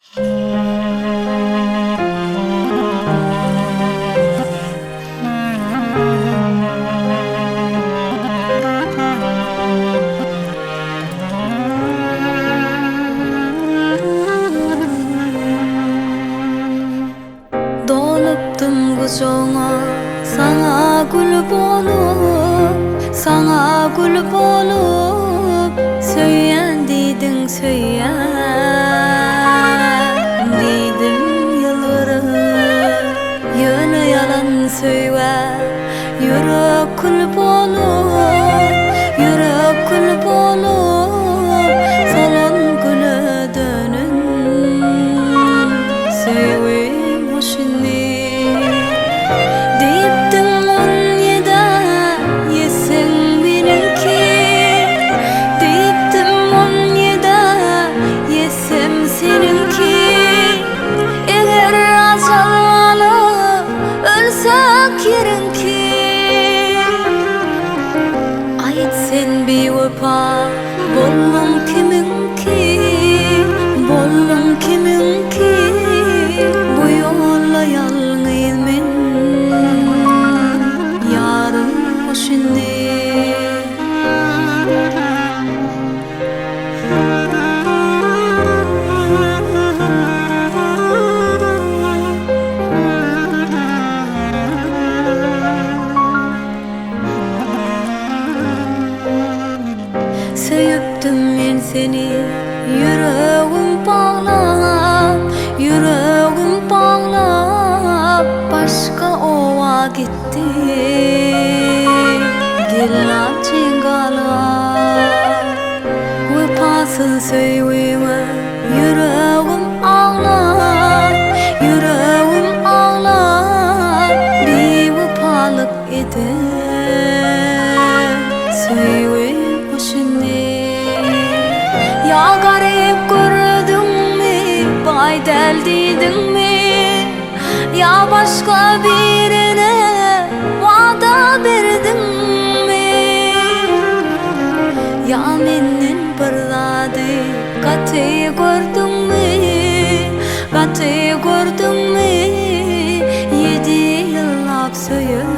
Dolupdym gujagyňa saňa gül bolup, Saňa gül bolup, Söýýän diýdiň söýýän diýdim ýylgyryp. Ýöne ýalan söýgä ýürek kül bolup, Ýürek kül bolup, Solan güle dönen söýgim hoş indi. Diýipdiň on ýedä ýetseň meniňki, Diýipdim on ýedä ýetsem seniňki. Eger ajal alyp ölsek ýeriňki. Aýt sen biwepa bolduň kimiňki, Bolduň kimiňki, bu ýolda ýalňyz men, Ýarym hoş indi. Söýüpdim men seni ýüregim baglap, Ýüregim baglap, başga oba gitdi. Gelnaljyň galyp, wepasyz söýgüňe ýüregim aglap, Ýüregim aglap, biwepalyk eden söýgi hoş indi. Ýa garyp gördüňmi, baý däl diýdiňmi? Ýa başga birine wada berdiňmi? Ýa menden bir zady gaty gördüňmi? Gaty gördüňmi? Ýedi ýyllap söýen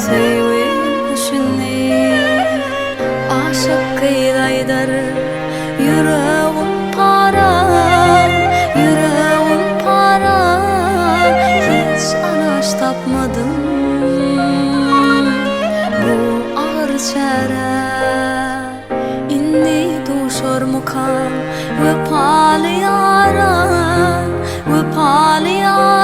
söýgim şindi. Aşyk gyz aýdar. Ýüregim para, ýüregim para, Hiç alaç tapmadym bu agyr çärä. Indi duşarmykam wepaly ýara, Wepaly ýara.